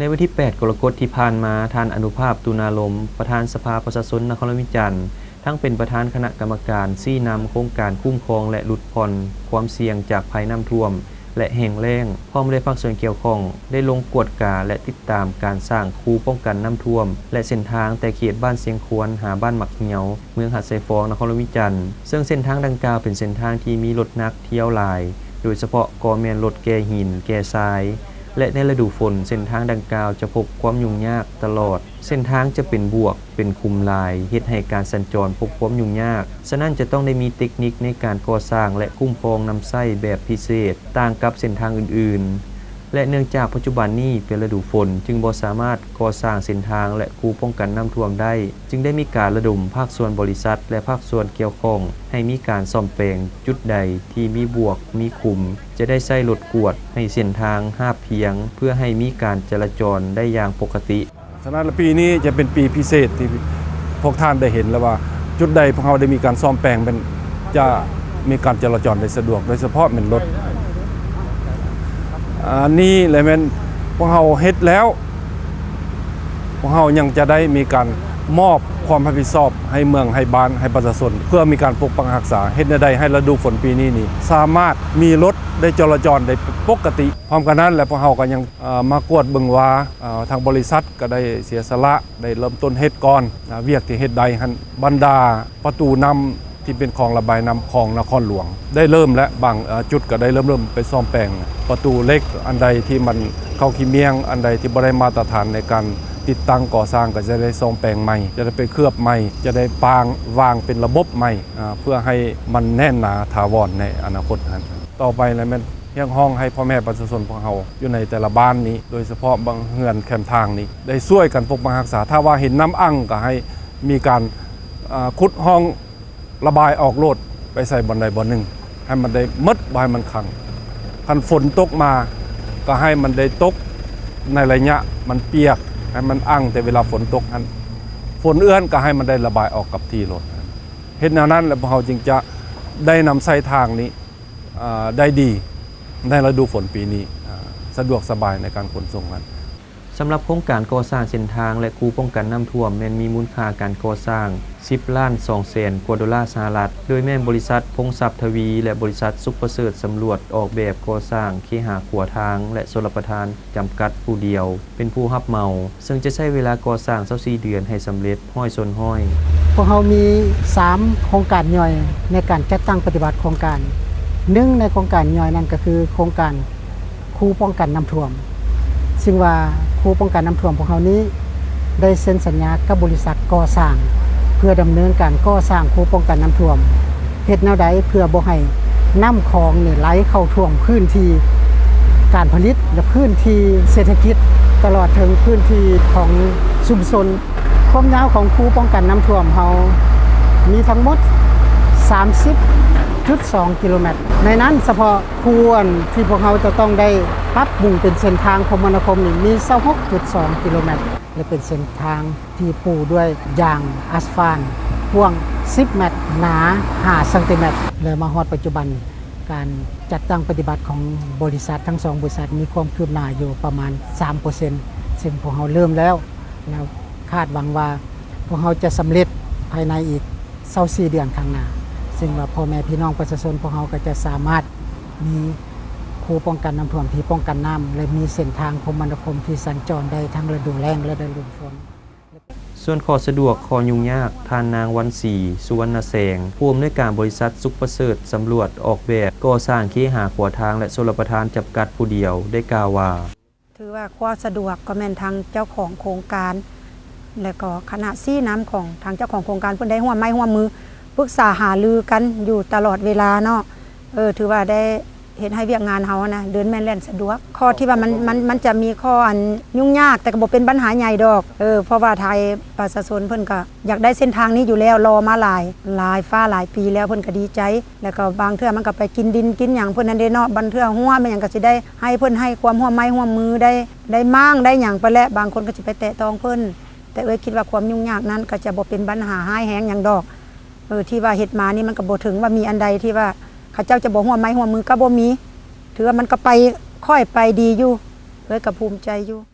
ໃນວັນທີແປດ ກໍລະກົດທີ່ຜ່ານມາ, ທ່ານ ອະນຸພາບ ຕຸນາລົມ, ປະທານສະພາປະຊາຊົນນະຄອນຫຼວງວຽງຈັນ, ທັງເປັນປະທານຄະນະກຳມະການຊີ້ນຳໂຄງການຄຸ້ມຄອງ ແລະ ຫຼຸດຜ່ອນຄວາມສ່ຽງຈາກໄພນ້ຳຖ້ວມ ແລະ ແຫ້ງແລ້ງ, ພ້ອມດ້ວຍພາກສ່ວນກ່ຽວຂ້ອງ ໄດ້ລົງກວດກາ ແລະ ຕິດຕາມການສ້າງຄູປ້ອງກັນນ້ຳຖ້ວມ ແລະ ເສັ້ນທາງແຕ່ເຂດບ້ານຊຽງຄວນຫາບ້ານໝາກຫ່ຽວ, ເມືອງຫາດຊາຍຟອງ, ນະຄອນຫຼວງວຽງຈັນ, ເຊິ່ງເສັ້ນທາງດັ່ງກ່າວເປັນເສັ້ນທາງທີ່ມີລົດໜັກທ່ຽວຫຼາຍ, ໂດຍສະເພາະກໍແມ່ນລົດແກ່ຫີນ, ແກ່ຊາຍ ແລະ ໃນລະດູຝົນ, ເສັ້ນທາງດັ່ງກ່າວຈະພົບຄວາມຫຍຸ້ງຍາກຕະຫຼອດ. ເສັ້ນທາງຈະເປັນບວກ, ເປັນຂຸມຫຼາຍ, ເຮັດໃຫ້ການສັນຈອນພົບຄວາມຫຍຸ້ງຍາກ. ສະນັ້ນ, ຈະຕ້ອງໄດ້ມີເຕັກນິກໃນການກໍ່ສ້າງ ແລະ ຄຸ້ມຄອງນຳໃຊ້ແບບພິເສດ, ຕ່າງກັບເສັ້ນທາງອື່ນໆ ແລະ ເນື່ອງຈາກປັດຈຸບັນນີ້ເປັນລະດູຝົນ, ຈຶ່ງບໍ່ສາມາດກໍ່ສ້າງເສັ້ນທາງ ແລະ ຄູປ້ອງກັນນ້ຳຖ້ວມໄດ້, ຈຶ່ງໄດ້ມີການລະດົມພາກສ່ວນບໍລິສັດ ແລະ ພາກສ່ວນກ່ຽວຂ້ອງ ໃຫ້ມີການສ້ອມແປງ. ຈຸດໃດທີ່ມີບວກ, ມີຂຸມ, ຈະໄດ້ໃຊ້ລົດກວດໃຫ້ເສັ້ນທາງຮາບພຽງ ເພື່ອໃຫ້ມີການຈະລາຈອນໄດ້ຢ່າງປົກກະຕິ. ສະນັ້ນລະ ປີນີ້ຈະເປັນປີພິເສດທີ່ພວກທ່ານໄດ້ເຫັນແລ້ວວ່າ ຈຸດໃດພວກເຮົາໄດ້ມີການສ້ອມແປງ ແມ່ນຈະມີການຈະລາຈອນໄດ້ສະດວກ, ໂດຍສະເພາະແມ່ນລົດ. ອັນນີ້ແຫຼະແມ່ນພວກເຮົາເຮັດແລ້ວ, ພວກເຮົາຍັງຈະໄດ້ມີການມອບຄວາມຮັບຜິດຊອບໃຫ້ເມືອງ, ໃຫ້ບ້ານ, ໃຫ້ປະຊາຊົນ ເພື່ອມີການປົກປັກຮັກສາ, ເຮັດແນວໃດໃຫ້ລະດູຝົນປີນີ້ນີ້ ສາມາດມີລົດໄດ້ຈະລາຈອນໄດ້ປົກກະຕິ. ພ້ອມກັນນັ້ນແຫຼະ ພວກເຮົາກໍຍັງ ເອີ່ ມາກວດເບິ່ງວ່າ ເອີ່ ທາງບໍລິສັດກໍໄດ້ເສຍສະຫຼະ ໄດ້ເລີ່ມຕົ້ນເຮັດກ່ອນ ອາ ວຽກທີ່ເຮັດໄດ້ຫັ້ນ ບັນດາປະຕູນ້ຳທີ່ເປັນຄອງລະບາຍນ້ຳຂອງນະຄອນຫຼວງ ໄດ້ເລີ່ມແລ້ວ. ບາງ ເອີ່ ຈຸດກໍໄດ້ເລີ່ມ ເລີ່ມໄປສ້ອມແປງປະຕູເຫຼັກ, ອັນໃດທີ່ມັນເຂົ້າຂີ້ໝ້ຽງ, ອັນໃດທີ່ບໍ່ໄດ້ມາດຕະຖານໃນການຕິດຕັ້ງກໍ່ສ້າງ ກໍຈະໄດ້ສ້ອມແປງໃໝ່, ຈະໄດ້ໄປເຄືອບໃໝ່, ຈະໄດ້ປາງ ວາງເປັນລະບົບໃໝ່ ອາ ເພື່ອໃຫ້ມັນແໜ້ນໜາຖາວອນໃນອະນາຄົດຫັ້ນ. ຕໍ່ໄປແລ້ວແມ່ນຮຽກຮ້ອງໃຫ້ພໍ່ແມ່ປະຊາຊົນພວກເຮົາຢູ່ໃນແຕ່ລະບ້ານນີ້ ໂດຍສະເພາະບາງເຮືອນແຄມທາງນີ້ ໄດ້ຊ່ວຍກັນປົກປັກຮັກສາ. ຖ້າວ່າເຫັນນ້ຳອັ່ງກໍໃຫ້ມີການ ອາ ຂຸດຮ່ອງລະບາຍອອກໂລດ ໄປໃສ່ບ່ອນໃດບ່ອນໜຶ່ງ ໃຫ້ມັນໄດ້ໝົດ, ບໍ່ໃຫ້ມັນຂັງ. ຄັນຝົນຕົກມາ ກໍໃຫ້ມັນໄດ້ຕົກໃນໄລຍະມັນປຽກ, ໃຫ້ມັນອັ່ງແຕ່ເວລາຝົນຕົກຫັ້ນ. ຝົນເອື້ອນກໍໃຫ້ມັນໄດ້ລະບາຍອອກກັບທີ່ໂລດ. ເຮັດແນວນັ້ນແລ້ວ ພວກເຮົາຈຶ່ງຈະໄດ້ນຳໃຊ້ທາງນີ້ ອາ ໄດ້ດີໃນລະດູຝົນປີນີ້ ອາ ສະດວກສະບາຍໃນການຂົນສົ່ງຫັ້ນ. ສຳລັບໂຄງການກໍ່ສ້າງເສັ້ນທາງ ແລະ ຄູປ້ອງກັນນ້ຳຖ້ວມ ແມ່ນມີມູນຄ່າການກໍ່ສ້າງສິບລ້ານສອງແສນກວ່າໂດລາສະຫະລັດ, ໂດຍແມ່ນບໍລິສັດພົງຊັບທະວີ ແລະ ບໍລິສັດສຸກປະເສີດສຳຫຼວດອອກແບບກໍ່ສ້າງເຄຫາຂົວທາງ ແລະ ຊົນລະປະທານ ຈຳກັດຜູ້ດຽວເປັນຜູ້ຮັບເໝົາ, ເຊິ່ງຈະໃຊ້ເວລາກໍ່ສ້າງຊາວສີ່ເດືອນໃຫ້ສຳເລັດຮ້ອຍສ່ວນຮ້ອຍ. ພວກເຮົາມີສາມໂຄງການຍ່ອຍໃນການຈັດຕັ້ງປະຕິບັດໂຄງການ. ໜຶ່ງໃນໂຄງການຍ່ອຍນັ້ນກໍຄືໂຄງການຄູປ້ອງກັນນ້ຳຖ້ວມ, ຊຶ່ງວ່າຄູປ້ອງກັນນ້ຳຖ້ວມພວກເຮົານີ້ໄດ້ເຊັນສັນຍາກັບບໍລິສັດກໍ່ສ້າງ ເພື່ອດຳເນີນການກໍ່ສ້າງຄູປ້ອງກັນນ້ຳຖ້ວມ. ເຮັດແນວໃດເພື່ອບໍ່ໃຫ້ນ້ຳຂອງນີ້ໄຫຼເຂົ້າຖ້ວມພື້ນທີ່ການຜະລິດ ແລະ ພື້ນທີ່ເສດຖະກິດ ຕະຫຼອດເຖິງພື້ນທີ່ຂອງຊຸມຊົນ. ຄວາມຍາວຂອງຄູປ້ອງກັນນ້ຳຖ້ວມເຮົາມີທັງໝົດສາມສິບຈຸດສອງກິໂລແມັດ. ໃນນັ້ນສະເພາະຄູອັນທີ່ພວກເຮົາຈະຕ້ອງໄດ້ປັບປຸງເປັນເສັ້ນທາງຄົມມະນາຄົມນີ້ມີຊາວຫົກຈຸດສອງກິໂລແມັດ ແລະ ເປັນເສັ້ນທາງ ທີ່ປູດ້ວຍຢາງອາສຟານ ກວ້າງສິບແມັດ ໜາຫ້າຊັງຕີແມັດ ແລະ ມາຮອດປັດຈຸບັນ ການຈັດຕັ້ງປະຕິບັດຂອງບໍລິສັດ ທັງສອງບໍລິສັດ ມີຄວາມຄືບໜ້າຢູ່ປະມານສາມເປີເຊັນ ເຊິ່ງພວກເຮົາເລີ່ມແລ້ວ ແລະ ຄາດຫວັງວ່າພວກເຮົາຈະສຳເລັດພາຍໃນອີກຊາວສີ່ເດືອນຂ້າງໜ້າ ເຊິ່ງວ່າພໍ່ແມ່ພີ່ນ້ອງປະຊາຊົນພວກເຮົາກໍຈະສາມາດມີຄູປ້ອງກັນນ້ຳຖ້ວມທີ່ປ້ອງກັນນ້ຳ ແລະ ມີເສັ້ນທາງຄົມມະນາຄົມທີ່ສັນຈອນໄດ້ທັງລະດູແລ້ງ ແລະ ລະດູຝົນ. ສ່ວນຂໍ້ສະດວກ, ຂໍ້ຫຍຸ້ງຍາກ, ທ່ານນາງ ວັນສີ ສຸວັນນະແສງ, ຜູ້ອຳນວຍການບໍລິສັດສຸກປະເສີດສຳຫຼວດອອກແບບກໍ່ສ້າງເຄຫາຂົວທາງ ແລະ ຊົນລະປະທານ ຈຳກັດຜູ້ດຽວ ໄດ້ກ່າວວ່າ: ຖືວ່າຄວາມສະດວກກໍແມ່ນທາງເຈົ້າຂອງໂຄງການ ແລະ ກໍຄະນະຊີ້ນຳຂອງທາງເຈົ້າຂອງໂຄງການ ເພິ່ນໄດ້ຮ່ວມໄມ້ຮ່ວມມື ປຶກສາຫາລືກັນຢູ່ຕະຫຼອດເວລາເນາະ. ເອີ ຖືວ່າໄດ້ ເຮັດໃຫ້ວຽກງານເຮົານະ ເດີນແມ່ນແລ່ນສະດວກ. ຂໍ້ທີ່ວ່າມັນ ມັນ ມັນຈະມີຂໍ້ອັນຫຍຸ້ງຍາກ ແຕ່ກໍບໍ່ເປັນບັນຫາໃຫຍ່ດອກ. ເອີ ເພາະວ່າໄທປະຊາຊົນເພິ່ນກໍຢາກໄດ້ເສັ້ນທາງນີ້ຢູ່ແລ້ວ ລໍມາຫຼາຍ ຫຼາຍຟ້າຫຼາຍປີແລ້ວ ເພິ່ນກໍດີໃຈ. ແລ້ວກໍບາງເທື່ອມັນກໍໄປກິນດິນກິນຫຍັງເພິ່ນນັ້ນເດ້ເນາະ. ບາງເທື່ອຮົ້ວແມ່ນຫຍັງກໍຊິໄດ້ໃຫ້ເພິ່ນໃຫ້ຄວາມຮ່ວມໄມ້ຮ່ວມມື ໄດ້ ໄດ້ມ້າງໄດ້ຫຍັງໄປແຫຼະ. ບາງຄົນກໍຊິໄປແຕະຕ້ອງເພິ່ນ. ແຕ່ເອື້ອຍຄິດວ່າຄວາມຫຍຸ້ງຍາກນັ້ນກໍຈະບໍ່ເປັນບັນຫາຮ້າຍແຮງຫຍັງດອກ. ເອີ ທີ່ວ່າເຮັດມານີ້ມັນກໍບໍ່ເຖິງວ່າມີອັນໃດທີ່ວ່າເຂົາເຈົ້າຈະບໍ່ຮ່ວມໄມ້ຮ່ວມມື ກໍບໍ່ມີ. ຖືວ່າມັນກໍໄປ ຄ່ອຍໄປດີຢູ່. ເອື້ອຍກໍພູມໃຈຢູ່.